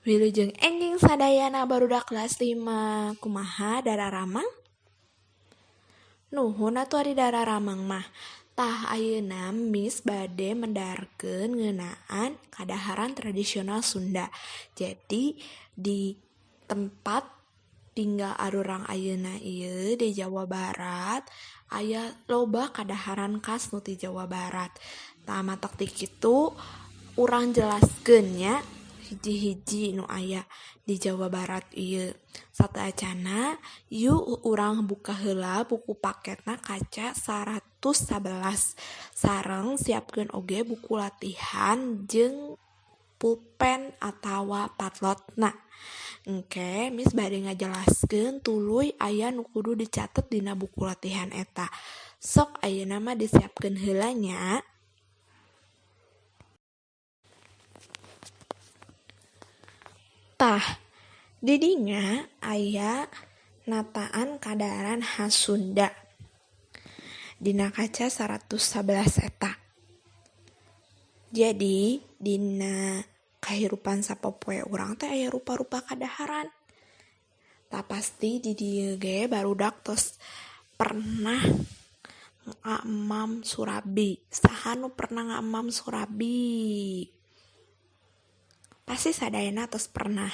Wilujeng enjing sadayana barudak kelas 5. Kumaha dararamang? Nuhun atuh ari dararamang mah. Tah ayeuna Miss bade mendarkeun ngeunaan kadaharan tradisional Sunda. Jadi di tempat tinggal arurang ayeuna ieu di Jawa Barat aya loba kadaharan khas nu ti Jawa Barat. Tah matak ti kitu urang jelaskeun nya hiji-hiji nu aya di Jawa Barat ieu. Sateuacana yuk urang buka heula buku paketna kaca 111 sareng siapkeun oge buku latihan jeung pulpen atawa patlotna. Engke Miss bade ngajelaskeun tuluy aya nu kudu dicatet dina buku latihan eta. Sok ayeuna mah disiapkeun heula nya. Tah, didinya aya nataan kadaharan khas Sunda dina kaca 111 eta. Jadi dina kahirupan sapopoe urang teh aya rupa-rupa kadaharan. Tah pasti di dieu ge barudak tos pernah ngaemam surabi. Saha nu pernah ngaemam surabi? Pasti sadayana tos pernah.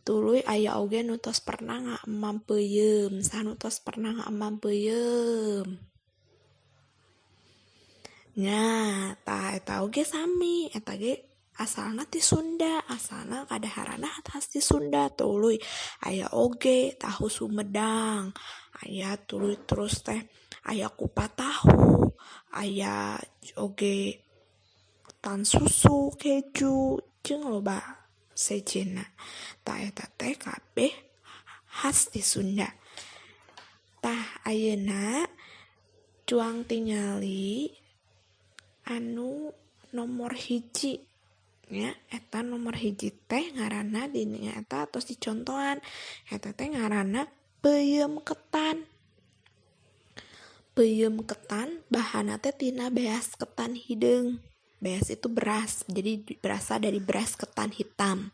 Tuluy aya oge nu tos pernah ngaemam peuyeum. Saha nu tos pernah ngaemam peuyeum? Nya, tah eta oge sami, eta ge asalna ti Sunda, asalna kadaharanna khas ti Sunda. Tuluy aya oge tahu Sumedang, aya tuluy terus teh aya kupat tahu, aya oge tan susu, keju, jeung loba sejenna. Tah eta teh kabeh khas ti Sunda. Tah ayeuna cuang tingali anu nomor 1 nya, eta nomor 1 teh ngaranna dina eta tos dicontohan, eta teh ngaranna peuyeum ketan. Peuyeum ketan bahanna teh tina beas ketan hideung. Beas itu beras, jadi berasal dari beras ketan hitam.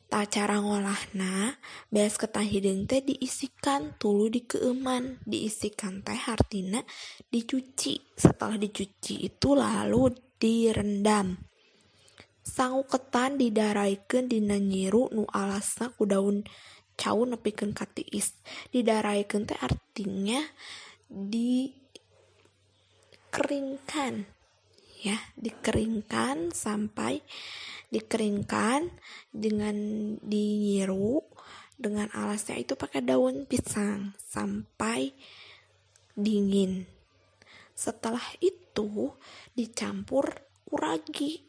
Tah cara ngolahna, beas ketan hideung teh diisikan tuluy dikeueuman. Diisikan teh artina dicuci. Setelah dicuci itu lalu direndam. Sangu ketan didaraikeun dina nyiru nu alasna ku daun cau nepikeun ka tiis. Didaraikeun teh artinya dikeringkan. Ya, dikeringkan sampai dikeringkan dengan dinyiru dengan alasnya itu pakai daun pisang sampai dingin. Setelah itu dicampur kuragi.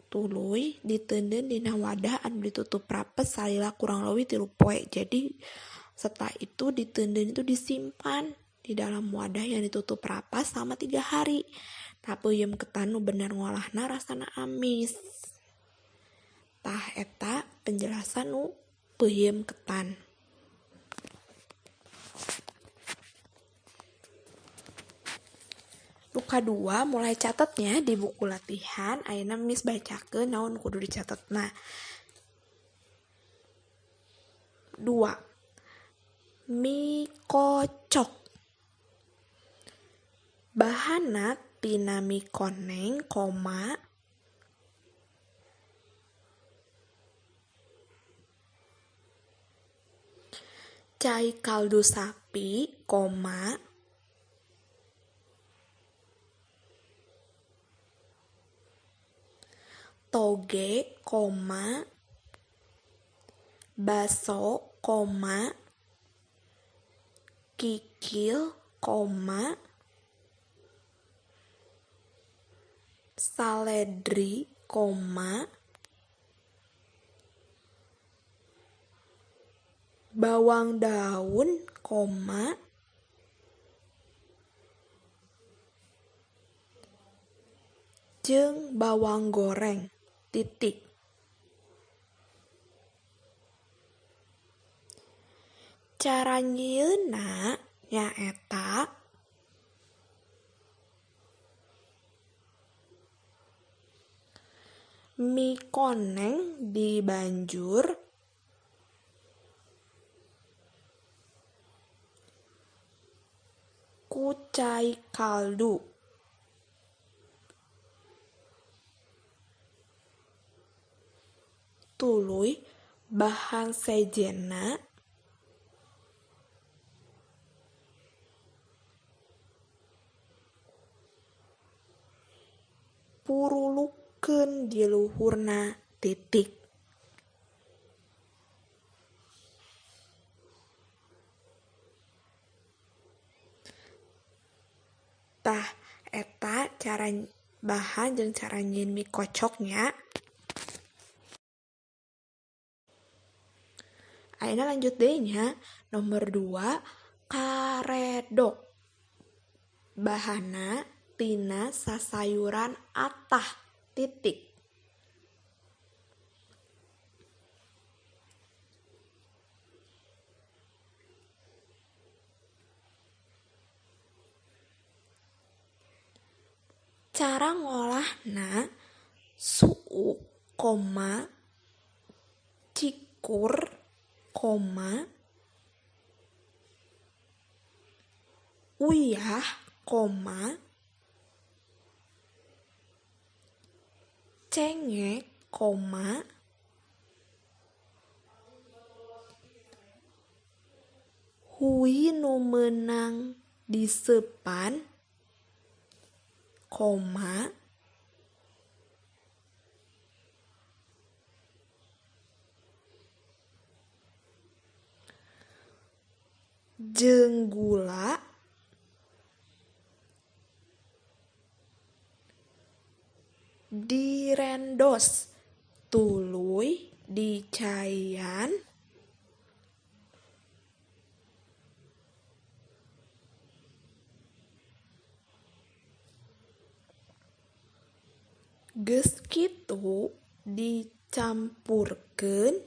Tuluy diteundeun dina wadah anu ditutup rapet salila kurang leuwih 3 poe. Jadi setelah itu diteundeun itu disimpan di dalam wadah yang ditutup rapat selama 3 hari. Tah peuyeum ketan nu bener ngolahna rasana amis. Tah eta penjelasan nu peuyeum ketan. Nu kadua mulai catetnya di buku latihan. Ayeuna Miss bacakeun naon kudu dicatetna. 2. Mie kocok. Bahanna tina mie koneng, koma cai kaldu sapi, koma toge, koma baso, koma kikil, koma saledri, koma bawang daun, koma jeung bawang goreng, titik. Cara nyieunna nyaeta Mie koneng dibanjur ku cai kaldu. Tuluy bahan sejenna purulukkeun di luhurna titik. Tah eta cara bahan jeung cara nyieun mie kocok nya. Ayeuna lanjut deui nya, nomor 2 karedok. Bahanna tina sasayuran atah titik. Cara ngolahna suuk koma cikur koma uyah koma cengek koma hui nu meunang diseupan koma jeung gula direndos tuluy dicaian geus kitu dicampurkeun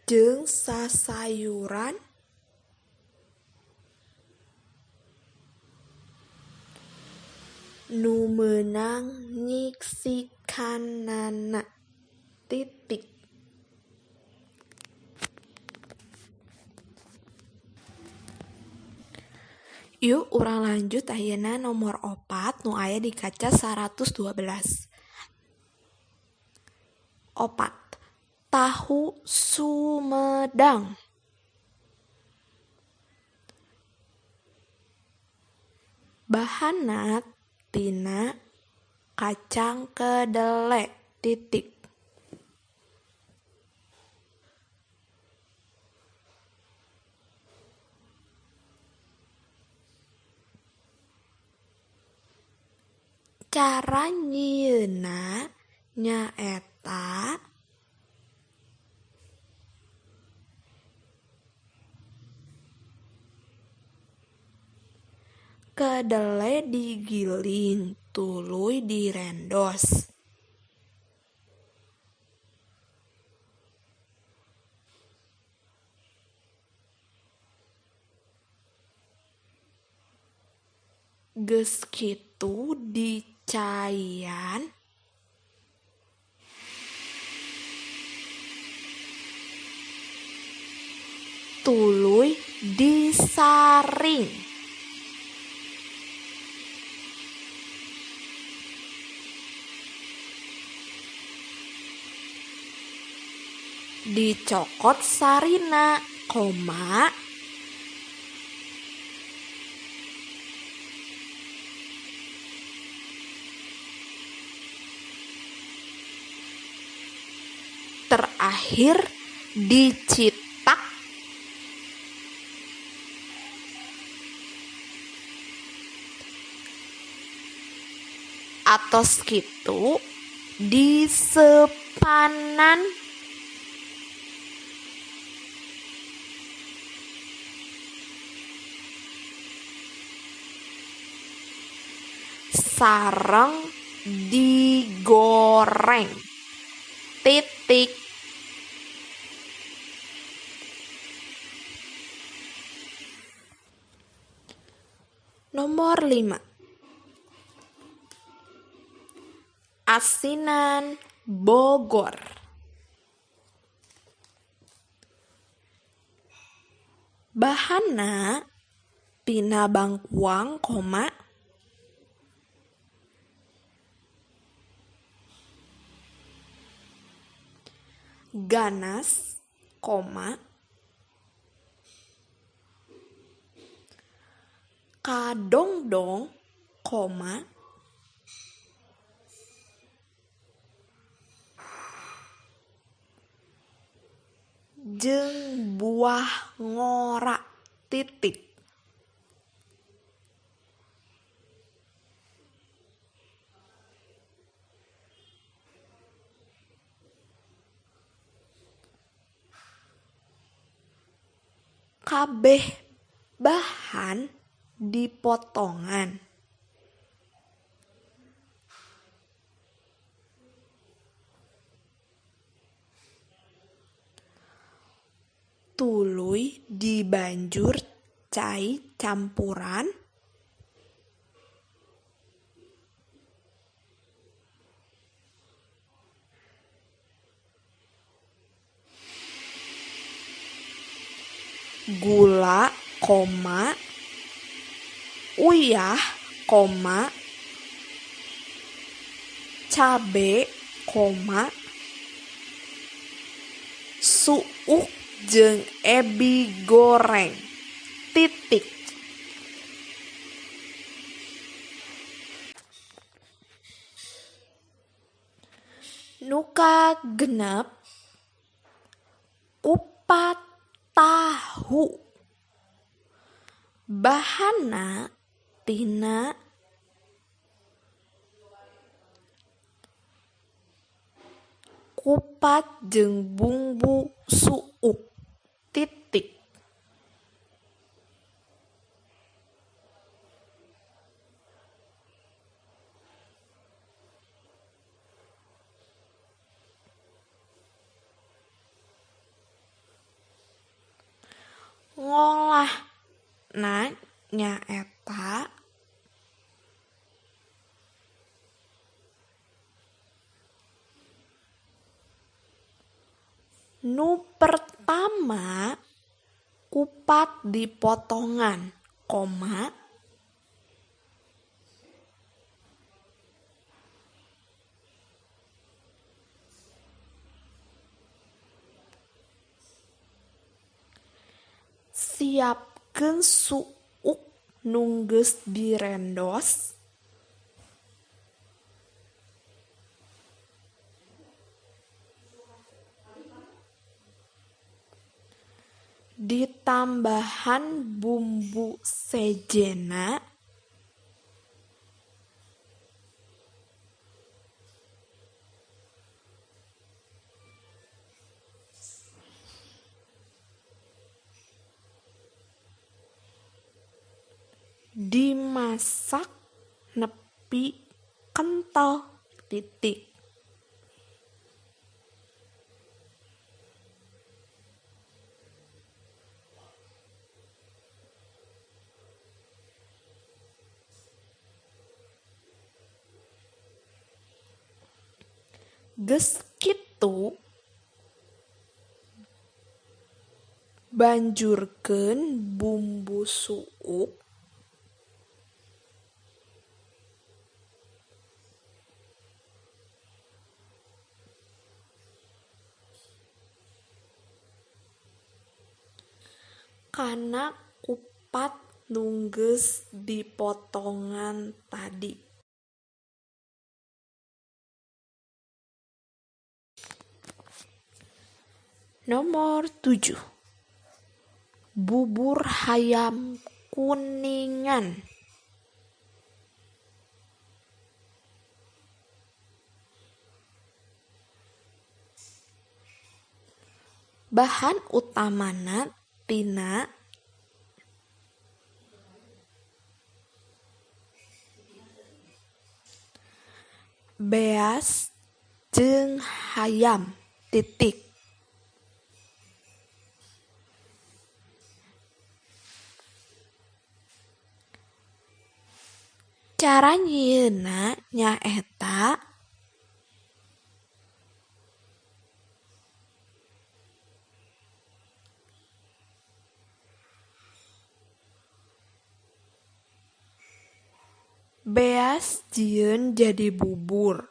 jeung sasayuran nu meunang nyiksikanana titik. Yuk urang lanjut ayeuna nomor 4 nu aya di kaca 112. 4. Tahu Sumedang. Bahanna tina kacang kedele titik. Cara nyieunna nyaeta kedele digiling tuluy direndos. Geus kitu dicaian tuluy disaring. Dicokot sarina koma terakhir dicitak atos kitu disepanan sareng digoreng titik. Nomor 5. Asinan Bogor. Bahanna tina bangkuang koma ganas koma kadongdong koma jeung buah ngora titik. Kabeh bahan dipotongan. Tuluy dibanjur cai campuran gula koma uyah koma cabe koma suuk jeung ebi goreng titik. Nu kagenep kupat tahu. Bahanna tina kupat jeung bumbu suuk titik. Ngolahna nyaeta nu pertama kupat dipotongan koma siapkeun suuk nu geus direndos ditambahan bumbu sejenna dimasak nepi kental titik. Geus kitu banjurkeun bumbu suuk kana kupat nu geus dipotongan tadi. Nomor 7. Bubur hayam kuningan. Bahan utamana tina beas jeung hayam titik. Cara nyieunna nyaeta beas jieun jadi bubur.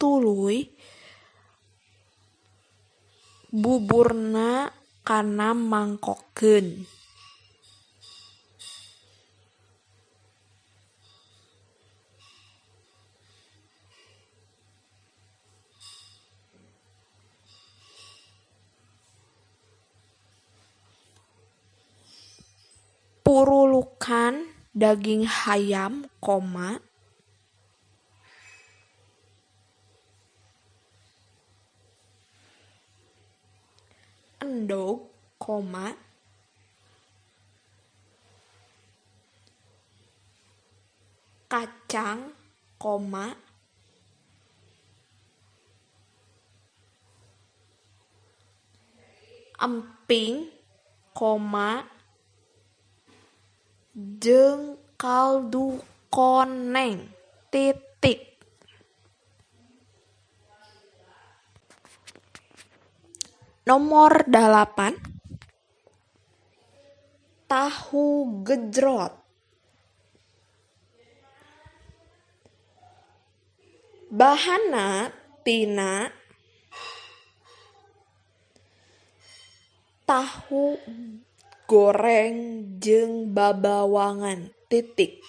Tuluy buburna kana mangkokeun. Purulukan daging hayam koma endog koma kacang koma emping koma jeung kaldu koneng titik. Nomor 8, tahu gejrot. Bahanna tina tahu goreng jeung babawangan titik.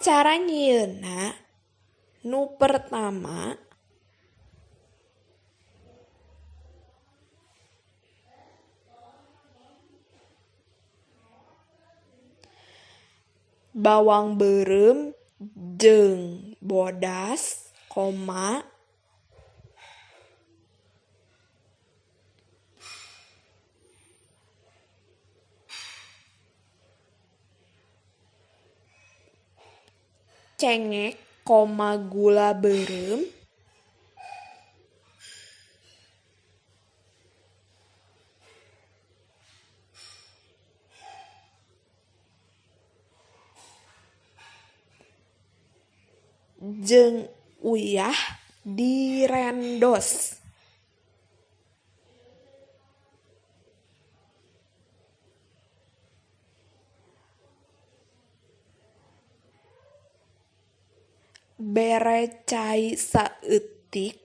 Cara nyieunna nu pertama bawang beureum jeung bodas koma cengek koma gula beureum jeung uyah direndos. Bere cai saeutik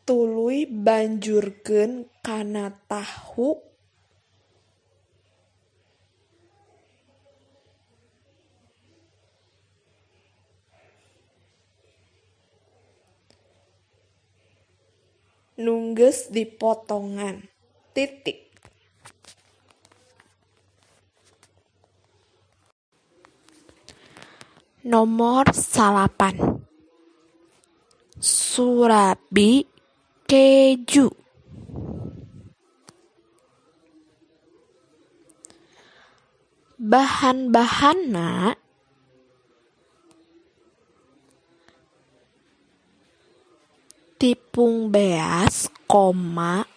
tuluy banjurkeun kana tahu nu geus dipotongan titik. Nomor 9, surabi keju. Bahan-bahanna tipung beas koma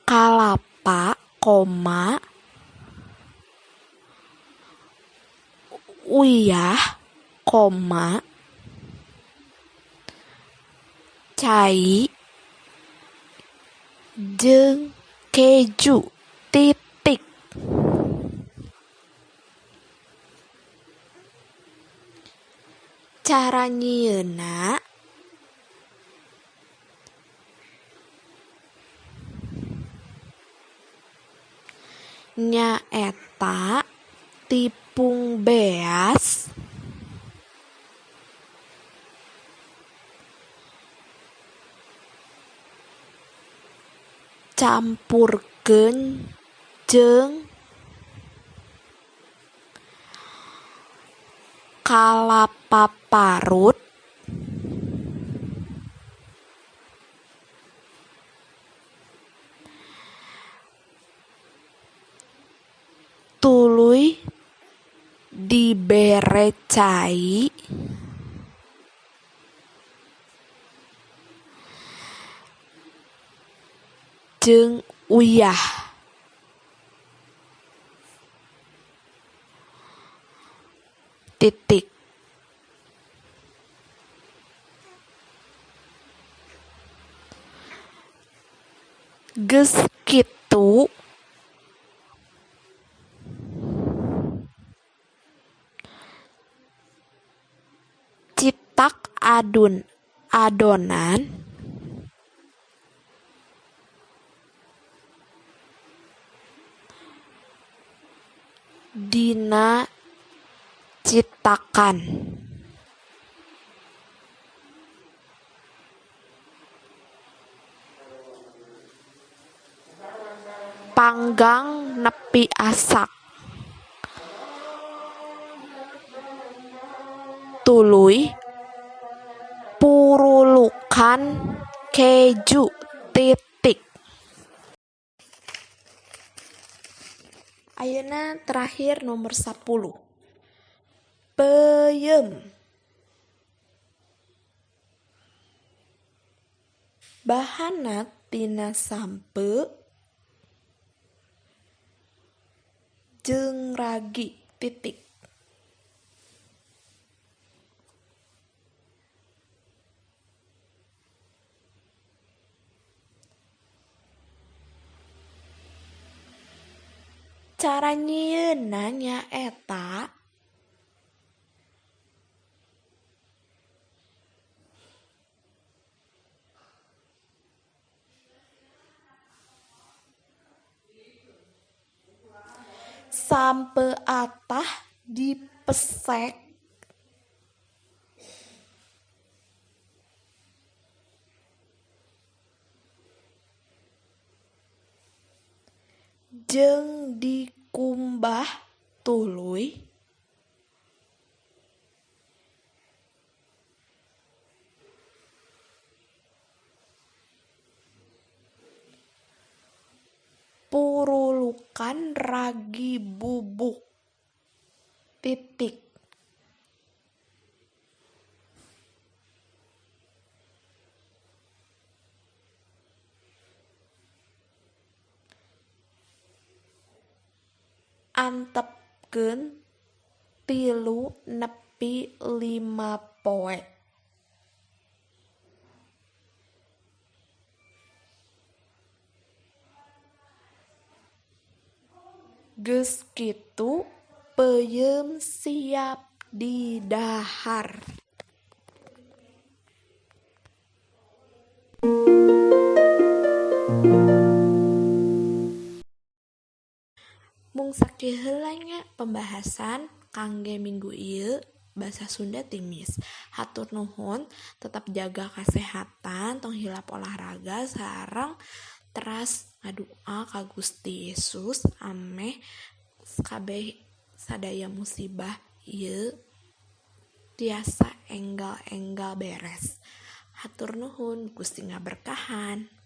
kalapa koma uyah koma cai jeung keju titik. Cara nyieunna nyaeta tipung beas campurkeun jeung kalapa parut Dibere cai jeung uyah. Titik. Geus kitu citak adonan dina citakan. Panggang nepi asak. Tuluy purulukan keju. Titik. Ayeuna terakhir nomor 10. Peuyeum. Bahanna tina sampeu jeung ragi. Titik. Cara nyieunna nyaeta sampeu atah dipesek jeung dikumbah tuluy purulukan ragi bubuk. Titik. Antepkeun 3 nepi 5 poe. Geus kitu peuyeum siap didahar. Mung sakieu heula nya pembahasan kangge minggu ieu bahasa Sunda timis. Hatur nuhun, tetap jaga kesehatan, tong hilap olahraga sareng teras ngadua ka Gusti Yesus ameh kabeh sadaya musibah ieu tiasa enggal-enggal beres. Hatur nuhun, Gusti ngaberkahan.